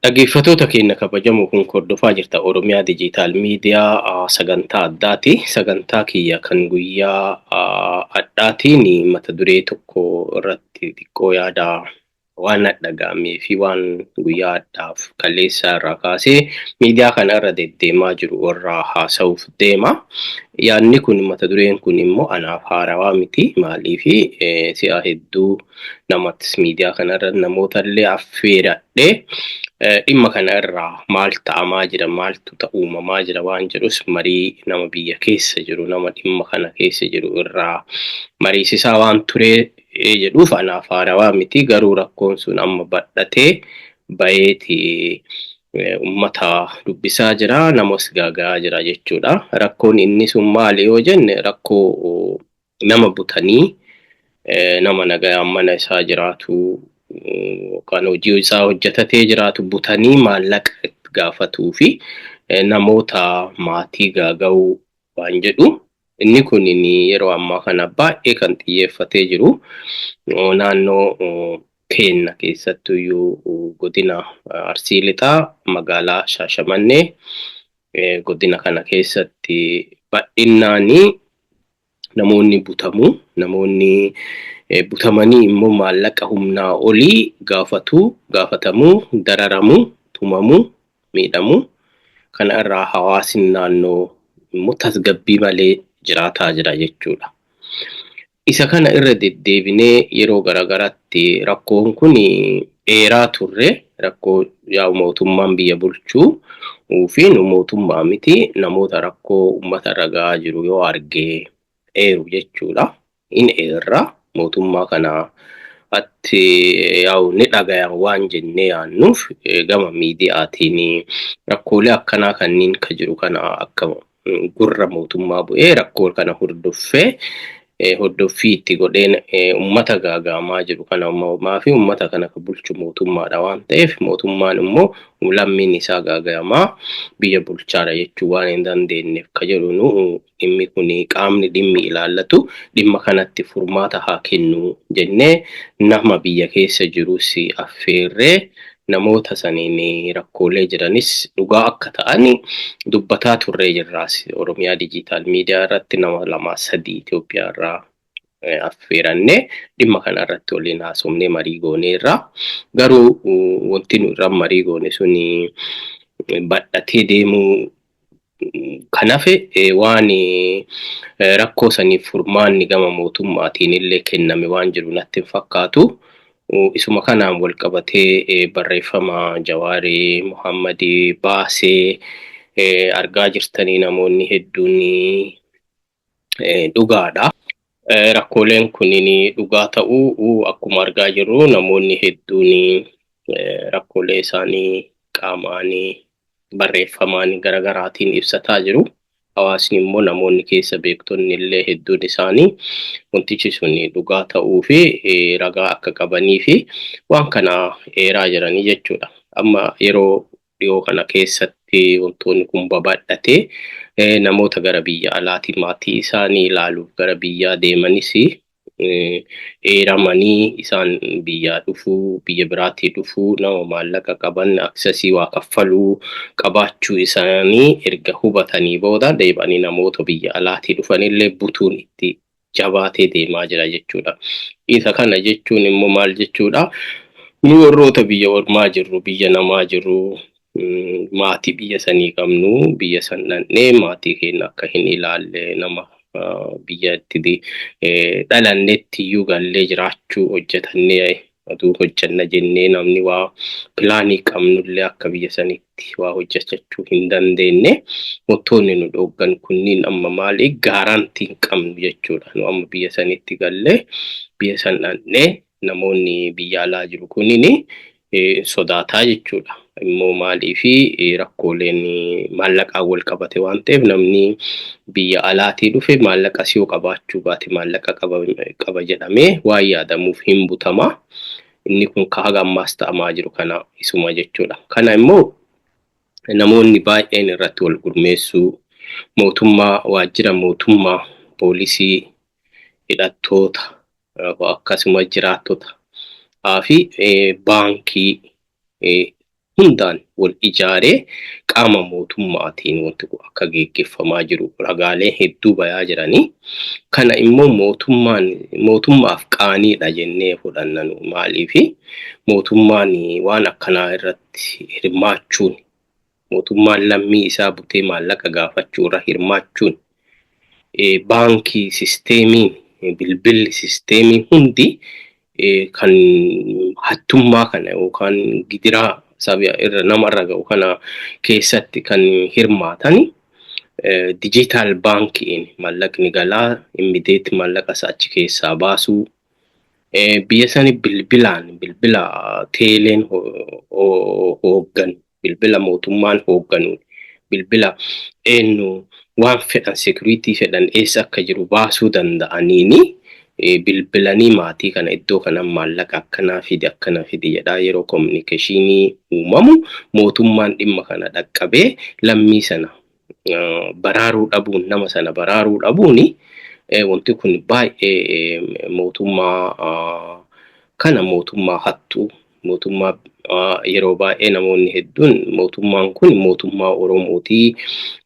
Dhaggeeffattoota keenya kabajamoo kun hordofaa jirta Oromiyaa Diijitaal Miidiyaa sagantaa addaati. Sagantaa kiyya kan guyyaa har'aatiin mata duree tokko irratti xiqqoo yaada waan dhaga'amee fi waan guyyaa har'aaf kaleessaa irraa kaasee miidiyaa kana irra deddeemaa jiru irraa haasa'uuf deema. Yaadni kun mata dureen kun immoo anaaf haarawaa miti. Maaliif si'a hedduu namatti miidiyaa kana irra namoota illee affeeradhee dhimma kana irraa maal ta'amaa jira, maaltu uumamaa jira waan jedhus marii nama biyya keessa jiru, nama dhimma kana keessa jiru irraa mariisisaa waan ture jedhuuf anaaf haarawaa miti. Garuu rakkoon sun amma badhatee bayeeti uummata dubbisaa jira, namas gaaga'aa jira jechuudha. Rakkoon inni sun maali yoo jenne, rakkoo nama butanii nama nagayaan mana isaa jiraatu yookaan hojii isaa hojjetatee jiraatu butanii maallaqa gaafatuu fi namoota maatii gaaga'uu waan jedhu. Inni kun yeroo ammaa kana baay'ee kan xiyyeeffatee jiru naannoo keenya keessattuyyuu godina Arsii Lixaa, magaalaa Shaashamannee godina kana keessatti bal'innaanii namoonni butamu. Namoonni butamanii immoo maallaqa humnaa olii gaafatu, gaafatamuu, dararamuu, tumamuu, miidhamuu. Kana irraa hawaasni naannoo immoo tasgabbii malee jiraataa jira jechuudha. Isa kana irra deddeebinee yeroo garaagaraatti rakkoon kun dheeraa turre. Rakkoo yaa'u mootummaan biyya bulchuu fi nu mootummaa miti, namoota rakkoo uummata irra gahaa jiru yoo arge eeru jechuudha. In eerra mootummaa kana atti yaa'u ni dhagayan waan jennee yaannuuf gama miidiyaatiin rakkoolee akkanaa kanneen ka jiru kana akka gurra mootummaa bu'ee rakkoo kana hordoffee hordoffii itti godheen uummata gaaga'amaa jiru kana fi uummata kana ka bulchu mootummaadha waan ta'eef, mootummaan immoo lammiin isaa gaaga'amaa biyya bulchaadha jechuu waan hin dandeenyeef ka jedhu, nu dhimmi kun qaamni dhimmi ilaallatu dhimma kanatti furmaata haa kennu jennee nama biyya keessa jirus affeerree namoota saniin rakkoolee jiranis dhugaa akka ta'an dubbataa turree jirraas. Oromiyaa Diijitaal Miidiyaa irratti nama lama sadii Itoophiyaa irraa affeerannee dhimma kana irratti waliin haasofnee marii gooneerra. Garuu wanti nu irra marii goone suni badhatee deemuu kan hafe waan rakkoo saniif furmaanni gama mootummaatiin illee kenname waan jiru natti hin fakkaatu. Isuma kanaan wal qabatee barreeffama Jawaarii Muhammadii baasee argaa jirtanii namoonni hedduun dhugaadha. Rakkooleen kunniin dhugaa ta'uu akkuma argaa jirru namoonni hedduun rakkoolee isaanii qaamaan, barreeffamaan garaagaraatiin ibsataa jiru. Hawaasni immoo namoonni keessa beektonni illee hedduun isaanii wantichi sun dhugaa ta'uu fi ragaa akka qabanii fi waan kana eeraa jiranii jechuudha. Amma yeroo dhiyoo kana keessatti wantoonni kun babal'atee namoota gara biyya alaatii maatii isaanii ilaaluuf gara biyyaa deemanis eeramanii isaan biyyaa dhufuu, biyya biraatii dhufuu, nama maallaqa qaban access waa kaffaluu qabaachuu isaanii erga hubatanii booda deebi'anii namoota biyya alaatii dhufanillee butuun itti jabaatee deemaa jira jechuudha. Isa kana jechuun immoo maal jechuudha? Nu warroota biyya ormaa jirru, biyya namaa jirru, maatii biyya sanii qabnu, biyya san dhaqnee maatii keenya akka hin ilaalle, nama biyya itti dhalannetti iyyuu gallee jiraachuu hojjetannee aduu hojjenna jennee namni waa plan qabnullee akka biyya sanitti waa hojjechuu hin dandeenye. Wantoonni nu dhooggan kunniin amma maali? Guarantee hin qabnu jechuudha. Nu amma biyya sanitti gallee biyya san dhaqnee namoonni biyya alaa jiru kunniin sodaataa jechuudha. Immoo maalii fi rakkooleen maallaqaan wal qabate waan ta'eef, namni biyya alaatii dhufe maallaqa yoo qabaachuu baate maallaqa qaba jedhamee waan yaadamuuf hin butama. Inni kun ka haga ammaas ta'amaa jiru kana isuma jechuudha. Kana immoo namoonni baay'een irratti wal gurmeessuu, mootummaa, waajjira mootummaa, poolisii, hidhattoota, akkasuma jiraattota fi baankii Hundaan wal ijaaree qaama mootummaatiin wanti kun akka geggeeffamaa jiru ragaalee hedduu bayaa jiranii. Kana immoo mootummaan mootummaaf qaaniidha jennee fudhanna nu, maaliifi mootummaan waan akkanaa irratti hirmaachuun, mootummaan lammii isaa butee maallaqa gaafachuu irra hirmaachuun, baankii sisteemiin, bilbilli sisteemiin hundi kan hattummaa kana yookaan gidiraa saba irra namarra ga'u kana keessatti kan hirmaatani, digital baankiin maallaqni galaa immediate maallaqa isaa achi keessaa baasuu, biyya sani bilbilaan, bilbila teeleen hoogganu, bilbila mootummaan hoogganu, bilbila eenyu waan fedhan, security fedhan eessa akka jiru baasuu danda'aniini bilbilanii maatii kana iddoo kana maallaqa akkanaa fidi, akkanaa fidi jedhaa yeroo communication uumamu, mootummaan dhimma kana dhaqqabee lammii sana baraaruu dhabuun, nama sana baraaruu dhabuuni, wanti kun baay'ee mootummaa kana mootummaa hattuu, mootummaa yeroo baay'ee namoonni hedduun mootummaan kun mootummaa Oromootii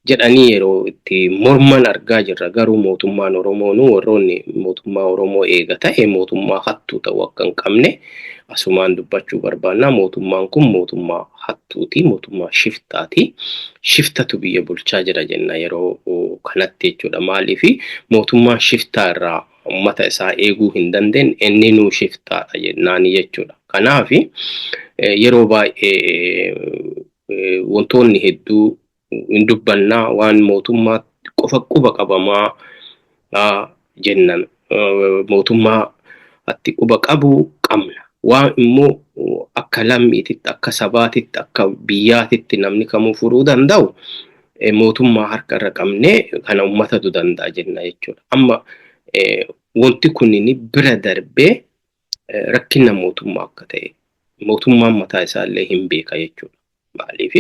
jedhanii yeroo itti morman argaa jirra. Garuu mootummaan Oromoo, warroonni mootummaa Oromoo eega ta'e, mootummaa hattuu ta'uu akka hin qabne asumaan dubbachuu barbaanna. Mootummaan kun mootummaa hattuuti, mootummaa shiftaati. Shiftatu biyya bulchaa jira jenna yeroo kanatti jechuudha. Maaliif mootummaan shiftaa irraa uummata isaa eeguu hin dandeenye, inni nuu shiftaadha jennaani jechuudha. Kanaaf yeroo baay'ee wantoonni hedduu hin dubbannaa, waan mootummaa qofa quba qabamaa jennan, mootummaa atti quba qabu qabna. Waan immoo akka lammiititti, akka sabaatitti, akka biyyaatitti namni kamuu furuu danda'u mootummaa harka irra qabnee kana uummatatu danda'a jenna jechuudha. Amma wanti kunniin bira darbee rakkina mootummaa akka ta'e mootummaan mataa isaallee hin beeka jechuudha. Maaliif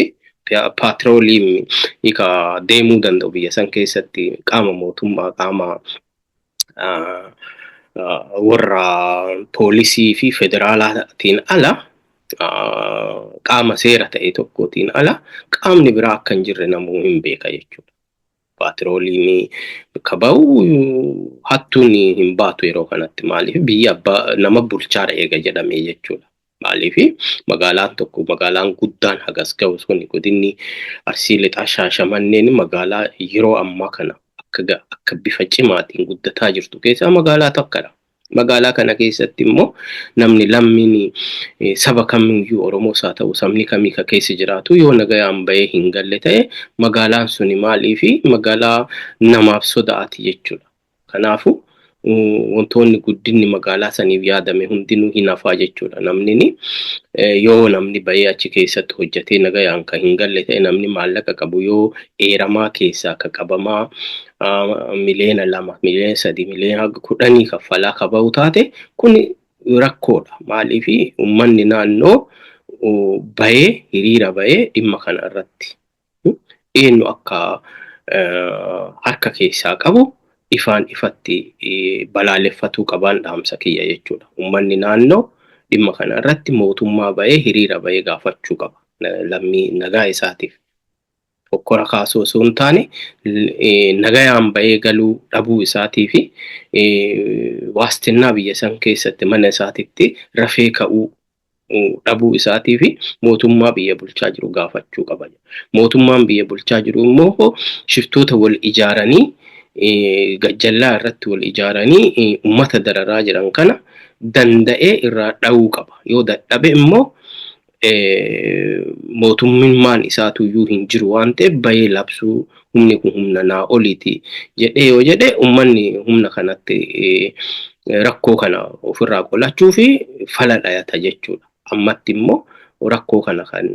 paatrooliin ka deemuu danda'u biyya san keessatti qaama mootummaa, qaama warra poolisii fi federaalaatiin ala, qaama seera ta'e tokkootiin ala qaamni biraa akka hin jirre namuu hin beeka jechuudha. Paatrooliin ka ba'u hattuun hin baatu yeroo kanatti, maaliif biyya abbaa nama bulchaadha eega jedhamee jechuudha. Maaliif magaalaan tokko, magaalaan guddaan hagas ga'u sun, godinni Arsii Lixaa Shaashamanneen magaalaa yeroo ammaa kana akka bifa cimaatiin guddataa jirtu keessaa magaalaa tokkodha. Magaalaa kana keessatti immoo namni lammiin saba kamiyyuu, Oromoos haa ta'u sabni kamii ka keessa jiraatu, yoo nagayaan bahee hin galle ta'e, magaalaan suni maaliifi magaalaa namaaf sodaati jechuudha. Kanaafuu wantoonni guddinni magaalaa saniif yaadame hundinuu hin hafaa jechuudha. Namni yoo namni bahee achi keessatti hojjetee nagayaan kan hin galle ta'e, namni maallaqa qabu yoo eeramaa keessaa ka qabamaa 2 miliyoona, 3 miliyoona, 10 miliyoona kaffalaa ka bahu taate, kun rakkoodha. Maaliif uummanni naannoo bahee hiriira bahee dhimma kana irratti eenyu akka harka keessaa qabu ifaan ifatti balaaleffatuu qabaan dhaamsa kiyya jechuudha. Uummanni naannoo dhimma kana irratti mootummaa bahee hiriira bahee gaafachuu qaba. Lammii nagaa isaatiif. Hokkora kaasuu osoo hin taane, nagayaan bahee galuu dhabuu isaatii fi waastinnaa biyya san keessatti mana isaatitti rafee ka'uu dhabuu isaatii fi mootummaa biyya bulchaa jiru gaafachuu qaba. Mootummaan biyya bulchaa jiru immoo shiftoota wal ijaaranii gajjallaa irratti wal ijaaranii uummata dararaa jiran kana danda'ee irraa dha'uu qaba. Yoo dadhabe immoo mootummaan isaatuyyuu hin jiru waan ta'eef, bahee labsuu, humni kun humna naa oliiti jedhee yoo jedhe, uummanni humna kanatti rakkoo kana ofirraa qolachuu fi fala dhayata jechuudha. Ammatti immoo rakkoo kana kan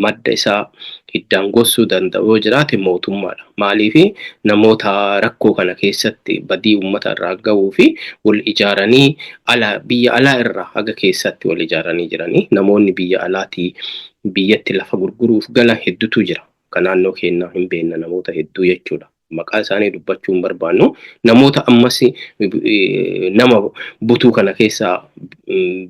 madda isaa hiddaan gossuu danda'u yoo jiraate mootummaadha. Maaliif namoota rakkoo kana keessatti badii uummata irraa gahuu fi wal ijaaranii ala biyya alaa irraa haga keessatti wal ijaaranii jiranii, namoonni biyya alaatii biyyatti lafa gurguruuf galan hedduutu jira. Kan naannoo keenyaa hin beekna namoota hedduu jechuudha. Maqaa isaanii dubbachuu hin barbaannu. Namoota ammas nama butuu kana keessaa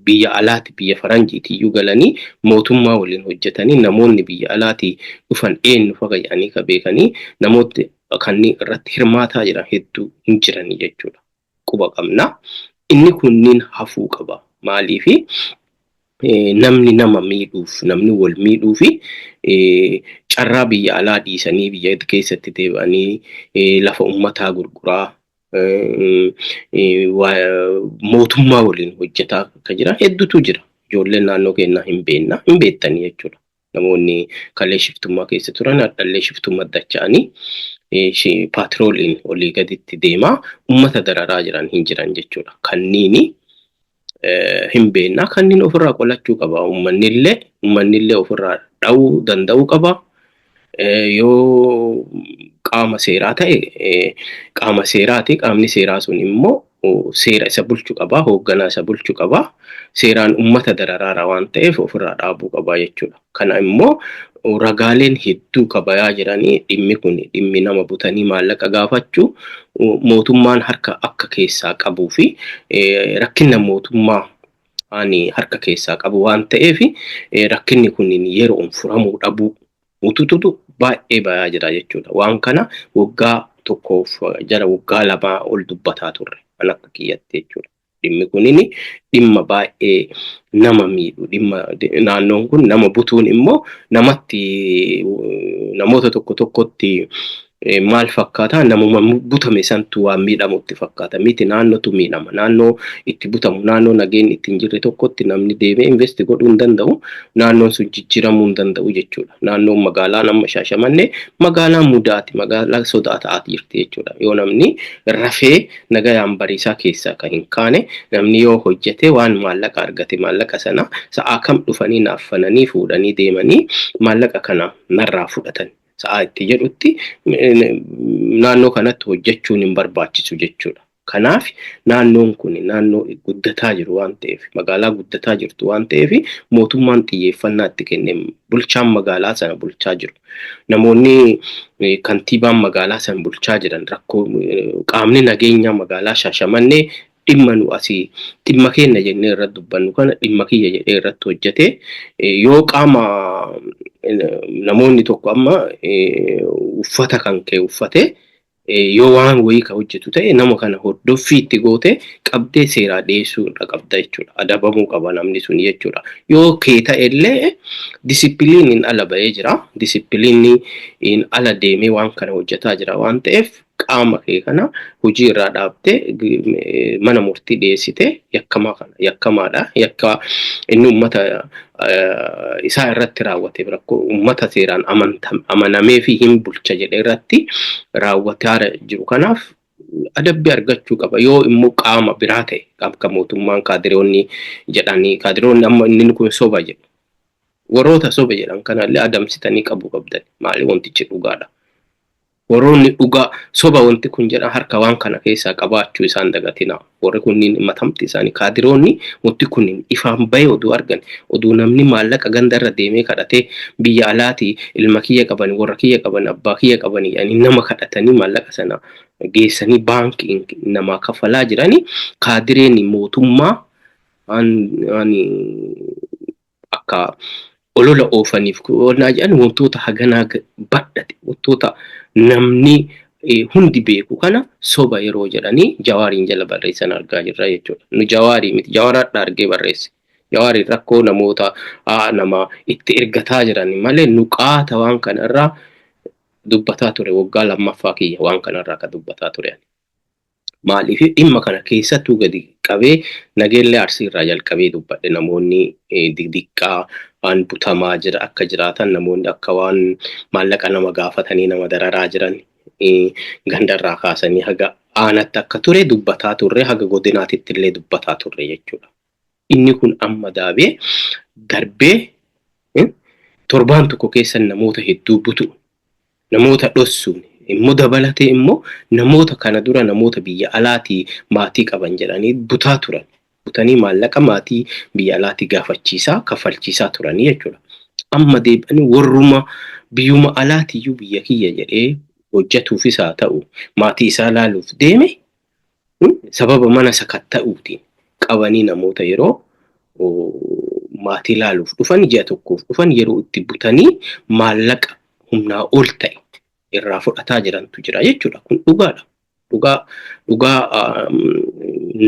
biyya alaati, biyya faranjiiti iyyuu galanii mootummaa waliin hojjetanii, namoonni biyya alaatii dhufan eenyu faga jedhanii ka beekanii, namoonni kanneen irratti hirmaataa jiran hedduu hin jiranii jechuudha. Quba qabna. Inni kunniin hafuu qaba. Maaliifi namni nama miidhuuf, namni wal miidhuufi carraa biyya alaa dhiisanii biyya keessatti deebi'anii lafa uummataa gurguraa, mootummaa waliin hojjetaa akka jiran hedduutu jira. Ijoolleen naannoo keenyaa hin beekna, hin beektanii jechuudha. Namoonni kalee shiftummaa keessa turan hadhallee shiftummaa dacha'anii paatrooliin olii gaditti deemaa uummata dararaa jiran hin jiran jechuudha. Kanniini hin beekna, kanneen ofirraa qolachuu qaba. Uummanni illee ofirraa dha'uu danda'uu qaba. Yoo qaama seeraa ta'e qaama seeraati. Qaamni seeraa sun immoo seera isa bulchu qaba. Hoogganaa isa bulchu qaba. Seeraan uummata dararaara waan ta'eef ofirraa dhaabuu qaba jechuudha. Kana immoo ragaaleen hedduu kabayaa jiranii, dhimmi kun dhimmi nama butanii maallaqa gaafachuu mootummaan harka akka keessaa qabuu fi rakkina mootummaa ani harka keessaa qabu waan ta'eef, rakkinni kun yeroon furamuu dhabuu utututu baay'ee bayaa jira jechuudha. Waan kana waggaa tokkoof jara waggaa 2 ol dubbataa turre kan akka kiyyatti jechuudha. Dhimmi kunin dhimma baay'ee nama miidhu, dhimma naannoon kun nama butuun immoo namatti, namoota tokko tokkotti maal fakkaata? Namuma butame santu waan miidhamutti fakkaata miti, naannootu miidhama. Naannoo itti butamu, naannoo nageenyi itti hin jirre tokkotti namni deemee invest godhuu hin danda'u, naannoon sun jijjiiramuu hin danda'u jechuudha. Naannoon magaalaan amma Shaashamannee magaalaa mudaati, magaalaa sodaa ta'aa jirti jechuudha. Yoo namni rafee nagayaan bariisaa keessaa kan hin kaane, namni yoo hojjete waan maallaqa argate, maallaqa sana sa'aa kam dhufanii naaffananii fuudhanii deemanii maallaqa kana narraa fudhatan sa'aa itti jedhutti, naannoo kanatti hojjechuun hin barbaachisu jechuudha. Kanaaf naannoon kun naannoo guddataa jiru waan ta'eef, magaalaa guddataa jirtu waan ta'eef, mootummaan xiyyeeffannaa itti kennee bulchaan magaalaa sana bulchaa jiru. Namoonni kantiibaan magaalaa sana bulchaa jiran, rakkoo qaamni nageenyaa magaalaa Shaashamannee dhimma nu asii dhimma keenya jennee irratti dubbannu kana dhimma kiyya jedhee irratti hojjetee, yoo qaama namoonni tokko amma uffata kan kee uffatee yoo waan wayii ka hojjetu ta'e, nama kana hordoffii itti goote qabdee seeraa dhiyeessuu irra qabda jechuudha. Adabamuu qaba namni sun jechuudha. Yoo kee ta'e illee disipiliiniin ala ba'ee jira. Disipiliiniin ala deemee waan kana hojjetaa jira waan ta'eef, qaama kee kana hojii irraa dhaabdee mana murtii dhiyeessitee yakkamaa kana yakkamaadha. Yakka inni uummata isaa irratti raawwate, rakkoo uummata seeraan amanamee fi hin bulcha jedhe irratti raawwataa jiru kanaaf adabbii argachuu qaba. Yoo immoo qaama biraa ta'e, akka mootummaan kaadiroonni jedhanii, kaadiroonni amma inni kun soba jedhu. Warroota soba jedhan kanallee adamsitanii qabuu qabdan. Maali, wantichi dhugaadha. Warroonni dhugaa soba wanti kun jedhan harka waan kana keessaa qabaachuu isaan dagatina. Warri kunniin matamti isaanii kaadiroonni wanti kun ifaan bahee oduu argan, oduu namni maallaqa ganda irra deemee kadhatee, biyya alaatii ilma kiyya qaban, warra kiyya qaban, abbaa kiyya qaban jedhanii nama kadhatanii maallaqa sana geessanii baankii namaa kafalaa jiranii, kaadireen mootummaa akka olola oofaniif onnaa jedhan, wantoota haganaa badhate, wantoota namni hundi beeku kana soba yeroo jedhanii Jawaariin jala barreessan argaa jirra jechuudha. Nu Jawaarii miti, Jawaar hadha argee barreesse. Jawaariin rakkoo namoota nama itti ergataa jiran malee, nu qaata waan kanarraa dubbataa ture, waggaa lammaffaa kiyya waan kanarraa ka dubbataa ture. Maaliif, dhimma kana keessattuu gadi qabee Nageellee Arsii irraa jalqabee dubbadhe, namoonni didiqqaa waan butamaa jira akka jiraatan, namoonni akka waan maallaqa nama gaafatanii nama dararaa jiran gandarraa kaasanii haga aanatti akka ture dubbataa turre, haga godinaatitti illee dubbataa turre jechuudha. Inni kun amma daabee darbee torbaan tokko keessa namoota hedduu butu, namoota dhossuun immoo dabalatee immoo namoota kana dura namoota biyya alaatii maatii qaban jedhanii butaa turan. Butanii maallaqa maatii biyya alaatii gaafachiisaa kaffalchiisaa turanii jechuudha. Amma deebi'anii warruma biyyuma alaatiiyyuu biyya kiyya jedhee Hojjetuufis haa ta'u, maatii isaa laaluuf deeme, sababa mana sakatta'uutiin qabanii namoota yeroo maatii laaluuf dhufan, ji'a tokkoof dhufan, yeroo itti butanii maallaqa humnaa ol ta'e irraa fudhataa jirantu jira jechuudha. Kun dhugaadha. Dhugaa dhugaa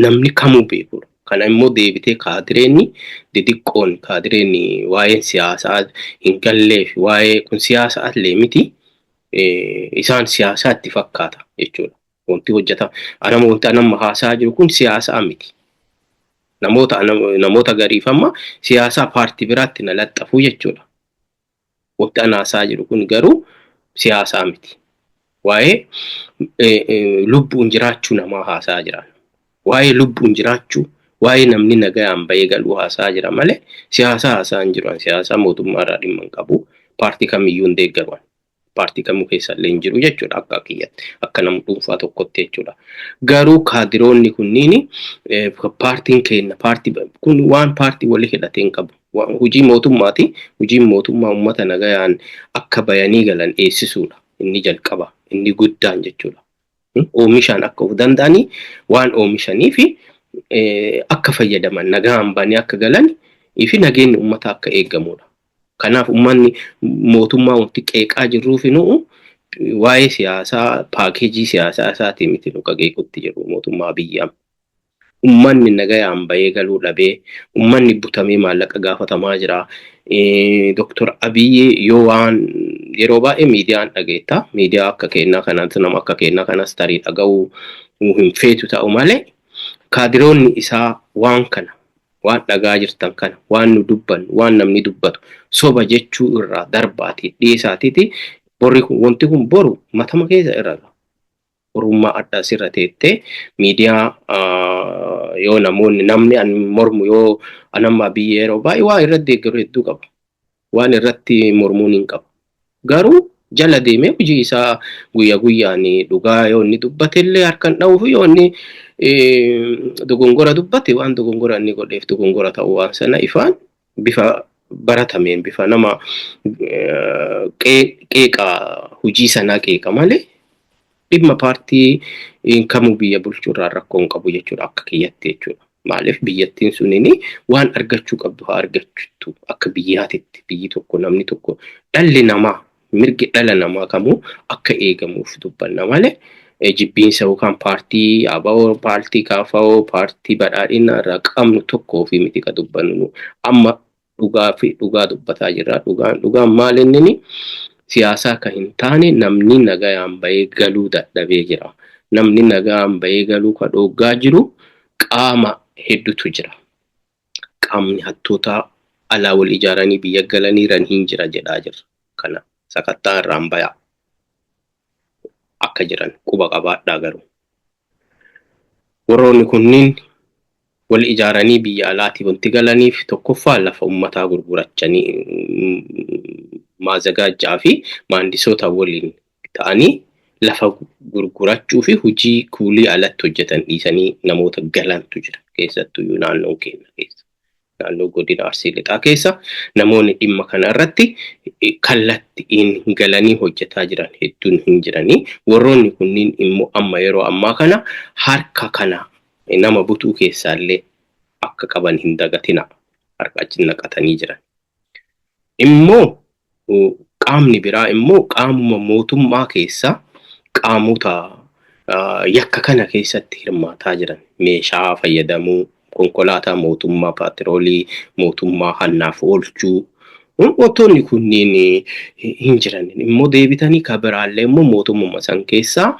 namni kamuu beekudha. Kana immoo deebitee kaadireenni didiqqoon, kaadireenni waa'een siyaasaa hin galleef, waa'ee kun siyaasaa illee miti, isaan siyaasaa itti fakkaata jechuudha. Wanti hojjeta anama, wanti anamma haasaa jiru kun siyaasaa miti. Namoota gariif amma siyaasaa paartii biraatti na laxxafuu jechuudha. Wanti ana haasaa jiru kun garuu siyaasaa miti. Waa'ee lubbuun jiraachuu namaa haasaa jira. Waa'ee lubbuun jiraachuu, waa'ee namni nagayaan bahee galuu haasaa jira malee siyaasaa haasaa hin jiru. Siyaasaa mootummaa irraa dhimma hin qabu. Paartii kamiyyuu hin deeggaru. Paartii kamuu keessa illee hin jiru jechuudha akka kiyyatti. Akka nama dhuunfaa tokkotti jechuudha. Garuu kaadiroonni kunniin paartiin keenya paartii kun waan paartii walii hidhatee hin qabu. Hojii mootummaati. Hojiin mootummaa uummata nagayaan akka bayanii galan eessisuudha. Inni jalqaba. Inni guddaan jechuudha. Oomishaan akka of danda'anii, waan oomishanii fi akka fayyadaman, nagaan banii akka galan fi nageenyi uummataa akka eegamudha. Kanaaf uummanni mootummaa wanti qeeqaa jirruuf nu'u waa'ee siyaasaa, paakeejii siyaasaa isaatii miti nu qeequtti jiru mootummaa biyyaa. Uummanni nagayaan bahee galuu dhabee, uummanni butamee maallaqa gaafatamaa jira. Doktor Abiyyi yoo waan yeroo baay'ee miidiyaan dhageetta. Miidiyaa akka kennaa kanas, nama akka kennaa kanas tarii dhaga'uu hin feetu ta'u malee, kaadiroonni isaa waan kana, waan dhagaa jirtan kana, waan nu dubbannu, waan namni dubbatu soba jechuu irraa darbaatii dhiisaatiiti, borri kun, wanti kun boru matama keessa irra orummaa adda asirra teettee miidiyaa yoo namoonni, namni an mormu, yoo anamma biyya yeroo baay'ee waa irratti deeggaru hedduu qaba. Waan irratti mormuun hin qabu. Garuu jala deemee hojii isaa guyyaa guyyaan dhugaa yoo inni dubbate illee harkaan dha'uuf, yoo inni dogongora dubbate, waan dogongora inni godheef dogongora ta'uu waan sana ifaan bifa baratameen, bifa nama qeeqa, hojii sanaa qeeqa malee dhimma paartii kamuu biyya bulchuurraa rakkoo hin qabu jechuudha akka kiyyatti jechuudha. Maaliif, biyyattiin sunini waan argachuu qabdu haa argachuttu, akka biyyaatitti biyyi tokko, namni tokko, dhalli namaa, mirgi dhala namaa kamuu akka eegamuuf dubbanna malee jibbiinsa yookaan paartii ABO, paartii KFO, paartii badhaadhina irraa qabnu tokkoo fi miti ka dubbannu. Amma dhugaa fi dhugaa dubbataa jirra. Dhugaan dhugaan maal inni siyaasaa kan hin taane, namni nagayaan bahee galuu dadhabee jira. Namni nagaan bahee galuu ka dhooggaa jiru qaama hedduutu jira. Qaamni hattoota alaa wal ijaaranii biyya galaniiran hin jira jedhaa jirra. Kana sakattaa irraan bayaa. Akka jiran quba qabaadhaa garuu. Warroonni kunniin wal ijaaranii biyya alaatii wanti galaniif, tokkoffaa lafa uummataa gurgurachanii maazagaajjaa fi maandisoota waliin ta'anii lafa gurgurachuu fi hojii kuulii alatti hojjetan dhiisanii namoota galantu jira, keessattuyyuu naannoo keenya keessa. Naannoo godina Arsii Lixaa keessa namoonni dhimma kana irratti kallattiin galanii hojjetaa jiran hedduun hin jiranii. Warroonni kunniin immoo amma yeroo ammaa kana harka kana nama butuu keessaallee akka qaban hin dagatina. Harka achi naqatanii jiran. Immoo qaamni biraa immoo qaamuma mootummaa keessa qaamota yakka kana keessatti hirmaataa jiran, meeshaa fayyadamuu, konkolaataa mootummaa, paatroolii mootummaa hannaaf oolchuu, wantoonni kunniin hin jiran. Immoo deebitanii ka biraallee immoo mootummuma san keessaa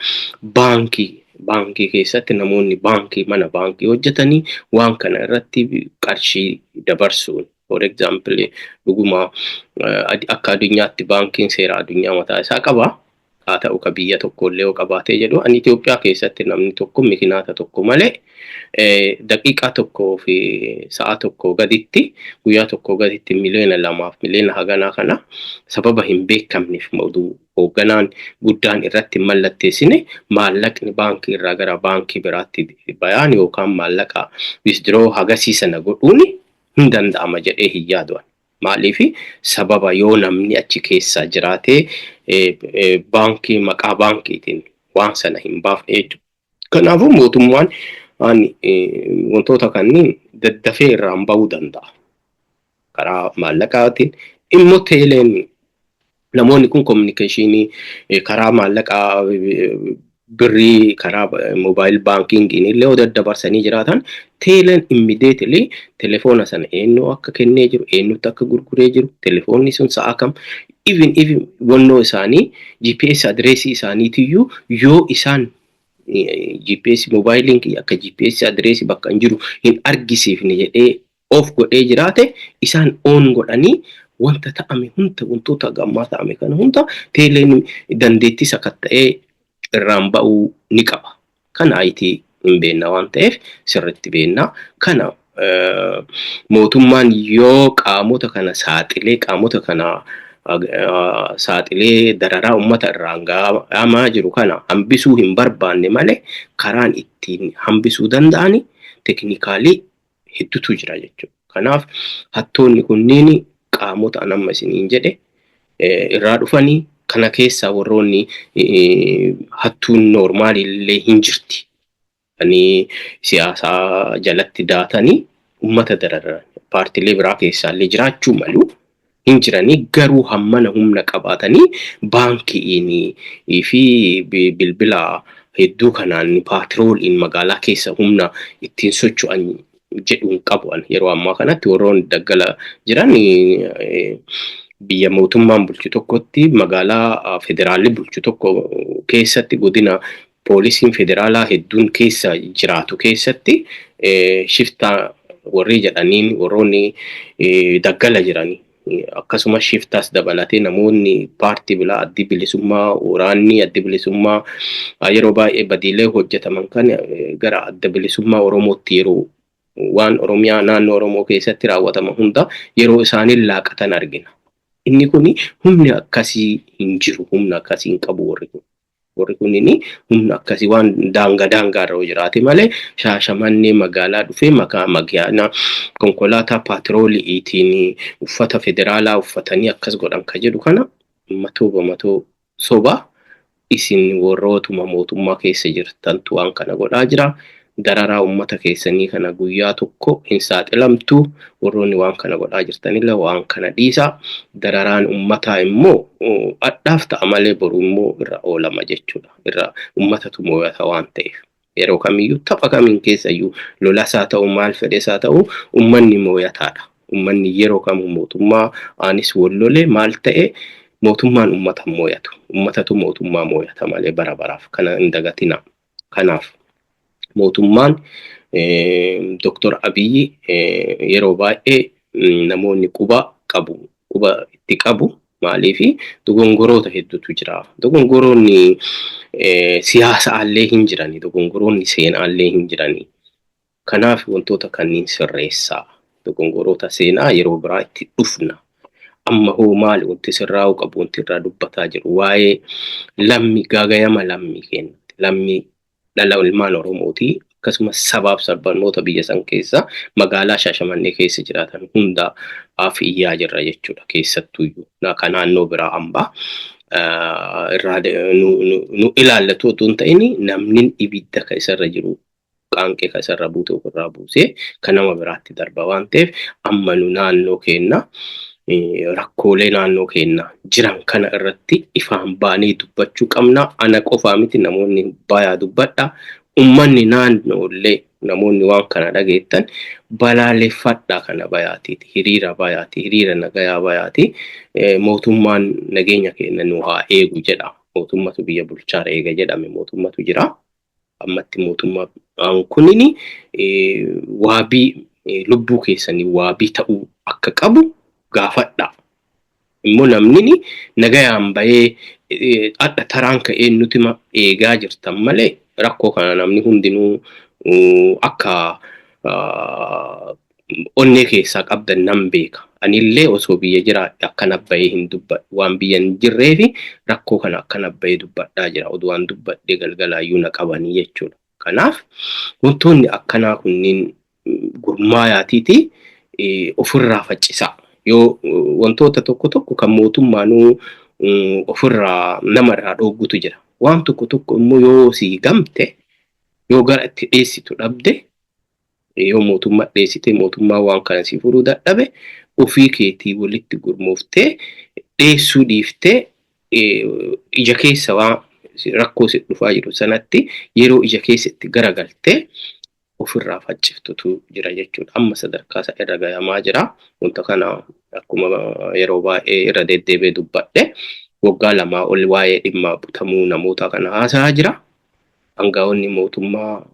baankii keessatti namoonni baankii, mana baankii hojjetanii waan kana irratti qarshii dabarsuun, for example, dhuguma akka addunyaatti baankiin seera addunyaa mataa isaa qaba. Haa ta'u, ka biyya tokko illee yoo qabaatee jedhu, ani Itoophiyaa keessatti namni tokko mikinaata tokko malee daqiiqaa tokkoo fi sa'a tokko gaditti, guyyaa tokko gaditti 2 miliyoona miliyoona haganaa kana sababa hin beekamneef oduu hoogganaan guddaan irratti mallatteessine maallaqni baankii irraa gara baankii biraatti bayaan yookaan maallaqa withdraw hagasii sana godhuun hin danda'ama jedhee hin yaadu. Maaliif sababa yoo namni achi keessa jiraatee baankii maqaa baankiitiin waan sana hin baafne jechuudha. Kanaafuu mootummaan wantoota kanneen daddafee irraan bahuu danda'a. Karaa maallaqaatiin immoo teeleen namoonni kun communication karaa maallaqaa birrii karaa mobile bankingiin illee yoo daddabarsanii jiraatan, teeleen immediately telefoona sana eenyu akka kennee jiru, eenyutti akka gurguree jiru, telefoonni sun sa'a kam, even wannoo isaanii GPS addressii isaaniitiyyuu, yoo isaan GPS moobaayiliin kiyya akka GPS addressii bakka hin jiru hin argisiifne jedhee off godhee jiraate, isaan on godhanii wanta ta'ame hunda, wantoota gammaa ta'ame kana hunda teeleen dandeettii sakatta'ee irraan ba'uu ni qaba. Kana IT hin beekna waan ta'eef sirriitti beekna. Kana mootummaan yoo qaamota kana saaxilee, qaamota kana saaxilee dararaa uummata irraan ga'amaa jiru kana hambisuu hin barbaanne malee, karaan ittiin hambisuu danda'ani technically hedduutu jira jechuudha. Kanaaf hattoonni kunniin qaamota an amma isiniin jedhe irraa dhufanii kana keessaa warroonni hattuun normal illee hin jirti. Ani siyaasaa jalatti daatanii uummata dararan paartiilee biraa keessaallee jiraachuu malu, hin jiranii, garuu hammana humna qabaatanii baankiin fi bilbila hedduu kanaan patroliin magaalaa keessa humna ittiin socho'an jedhu hin qabu. Yeroo ammaa kanatti warroonni daggala jiran biyya mootummaan bulchu tokkotti, magaalaa federaalli bulchu tokko keessatti, godina poolisiin federaalaa hedduun keessa jiraatu keessatti, shiftaa warri jedhaniin warroonni daggala jiranii, akkasumas shiftaas dabalatee namoonni paartii biraa, Addi Bilisummaa, waraanni Addi Bilisummaa yeroo baay'ee badiilee hojjetaman kan gara Adda Bilisummaa Oromootti yeroo waan Oromiyaa naannoo Oromoo keessatti raawwataman hunda yeroo isaaniin laaqatan argina. Inni kun humni akkasii hin jiru, humna akkasii hin qabu warri kun. Warri kunniin humna akkasii waan daangaa daangaa irra jiraate malee, Shaashamannee magaalaa dhufee maqaa magaalaa konkolaataa patroliitiin uffata federaalaa uffatanii akkas godhan ka jedhu kana matoo bamatoo soba. Isin warrootuma mootummaa keessa jirtantu waan kana godhaa jira. Dararaa uummata keessanii kana guyyaa tokko hin saaxilamtu. Warroonni waan kana godhaa jirtanillee waan kana dhiisa. Dararaan uummataa immoo adhaaf ta'a malee boru immoo irra oolama jechuudha. Irra uummatatu moo'ata waan ta'eef. Yeroo kamiyyuu, tapha kamiin keessayyuu, lolasaa ta'u, maal fedhesaa ta'u, uummanni moo'ataadha. Uummanni yeroo kamuu mootummaa anis wal maal ta'e, mootummaan uummata moo'atu. Uummatatu mootummaa moo'ata malee bara baraaf, kana hin dagatina. Kanaaf mootummaan Dr. Abiyyi yeroo baay'ee namoonni quba qabu, quba itti qabu. Maaliifi dogongoroota hedduutu jira. Dogongoroonni siyaasaallee hin jirani, dogongoroonni seenaallee hin jirani. Kanaaf wantoota kanneen sirreessaa. Dogongoroota seenaa yeroo biraa itti dhufna. Amma hoo maali wanti sirraa'uu qabu, wanti irraa dubbataa jiru? Waa'ee lammii, gaagayama lammii keenya, lammii dhala ilmaan Oromooti, akkasumas sabaaf sablammoota biyya san keessa magaalaa Shaashamannee keessa jiraatan hundaaf iyyaa jirra jechuudha. Keessattuyyuu kan naannoo biraa hambaa irraa nu ilaallatu otoo hin ta'in, namni ibidda ka isarra jiru, qaanqee ka isarra buute ofirraa buusee kan nama biraatti darba waan ta'eef, amma nu naannoo keenya, rakkoolee naannoo keenya jiran kana irratti ifaan baanee dubbachuu qabna. Ana qofaa miti, namoonni bayaa dubbadha. Uummanni naannoollee, namoonni waan kana dhageettan, balaaleffadha kana bayaatiiti. Hiriira bayaati, hiriira nagayaa bayaati. Mootummaan nageenya keenya nu haa eegu jedha. Mootummatu biyya bulchaa eega jedhame, mootummatu jira. Ammatti mootummaan kunini waabii lubbuu keessanii waabii ta'uu akka qabu gaafadha. Immoo namni nagayaan bahee adda taraan ka'ee nuti eegaa jirtan malee, rakkoo kana namni hundinuu akka onnee keessaa qabdan nan beeka. Anillee osoo biyya jiraadhe akkana bahee hin dubbadhu. Waan biyya hin jirreefi rakkoo kana akkana bahee dubbadhaa jira. Oduu waan dubbadhee galgalaayyuu na qabanii jechuudha. Kanaaf wantoonni akkanaa kunniin gurmaayaatiiti ofirraa faccisaa. Yoo wantoota tokko tokko kan mootummaanuu ofirraa namarraa dhooggutu jira. Waan tokko tokko immoo yoo sii gamte, yoo gara itti dheessitu dhabde, yoo mootummaa dheessite mootummaa waan kana si furuu dadhabe, ofii keetii walitti gurmooftee dheessuu dhiiftee ija keessa waan rakkoo si dhufaa jiru sanatti yeroo ija keessa itti garagaltee ofirraa facciftutu jira jechuudha. Amma sadarkaa isa irra gahamaa jira. Wanta kana akkuma yeroo baay'ee irra deddeebi'ee dubbadhe, waggaa 2 ol waa'ee dhimma butamuu namoota kana haasa'aa jira. Aangaa'onni mootummaa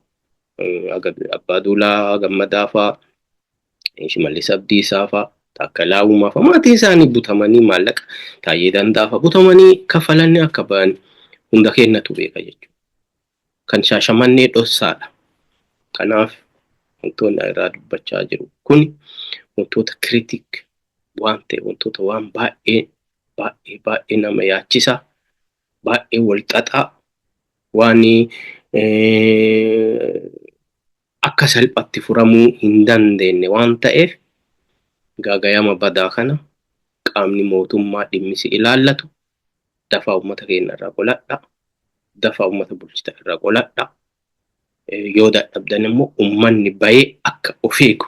Abbaa Duulaa Gammadaa fa'aa, Shimallis Abdiisaa fa'aa, Taakkalaa Uumaa fa'aa maatiin isaanii butamanii, maallaqa Taayyee Danda'aa fa'aa butamanii kafalanii akka ba'an hunda keenyatu beeka jechuudha. Kan Shaashamannee dhossaadha. Kanaaf wantoonni irraa dubbachaa jiru kun wantoota critical waan ta'e, wantoota waan baay'ee baay'ee baay'ee nama yaachisa, baay'ee wal xaxaa, waan akka salphatti furamuu hin dandeenye waan ta'eef, gaagayama badaa kana qaamni mootummaa dhimmisi ilaallatu dafaa uummata keenya irraa qoladha. Dafaa uummata bulchita irraa qoladha. Yoo dadhabdan immoo uummanni bahee akka of eegu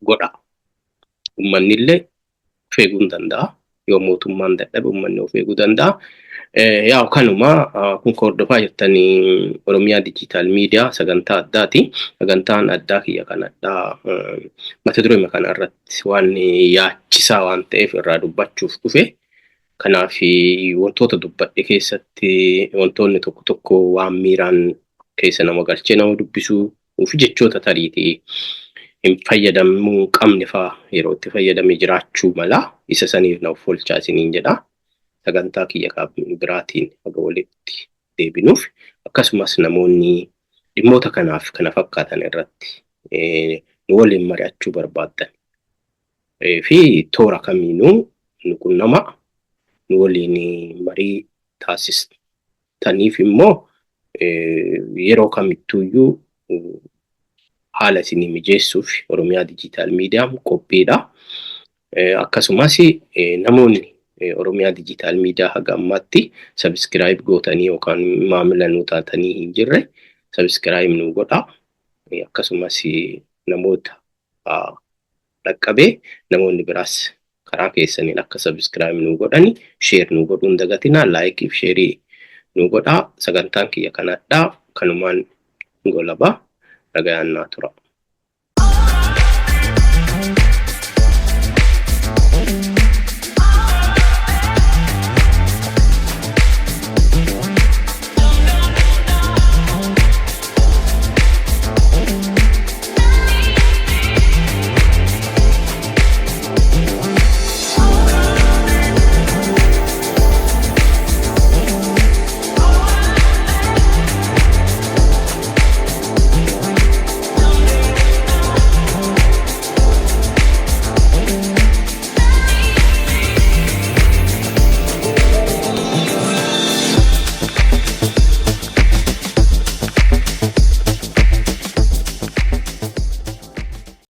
godha. Uummanni illee of eeguu hin danda'a. Yoo mootummaan dadhabe uummanni of eeguu danda'a. Yaa kanuma kun hordofaa jirtanii Oromiyaa Digital Media sagantaa addaati. Sagantaan addaa kiyya kanadhaa mata duree kana irratti waan yaachisaa waan ta'eef irraa dubbachuuf dhufe. Kanaaf wantoota dubbadhe keessatti wantoonni tokko tokko waan miiraan keessa nama galchee nama dubbisuu fi jechoota tariitii hin fayyadamuu qabne fa'aa yeroo itti fayyadame jiraachuu mala. Isa saniif na of oolchaa isiniin jedha. Sagantaa kiyya biraatiin haga walitti deebinuuf, akkasumas namoonni dhimmoota kanaaf kana fakkaatan irratti nu waliin mari'achuu barbaaddan fi toora kamiinuu nu qunnama, nu waliin marii taasistaniif immoo yeroo kamittuuyyuu haala isinii mijeessuuf Oromiyaa Digital Mediaan qophiidha. Akkasumas namoonni Oromiyaa Digital Media haga ammaatti subscribe gootanii yookaan maamila nuu taatanii hin jirre, subscribe nuu godhaa. Akkasumas namoota dhaqqabee namoonni biraas karaa keessaniin akka subscribe nuu godhani share nuu godhuu hin dagatinaa, like fi share nuu godhaa. Sagantaan kiyya kanadhaa, kanumaan golabaa, nagayaan naa tura.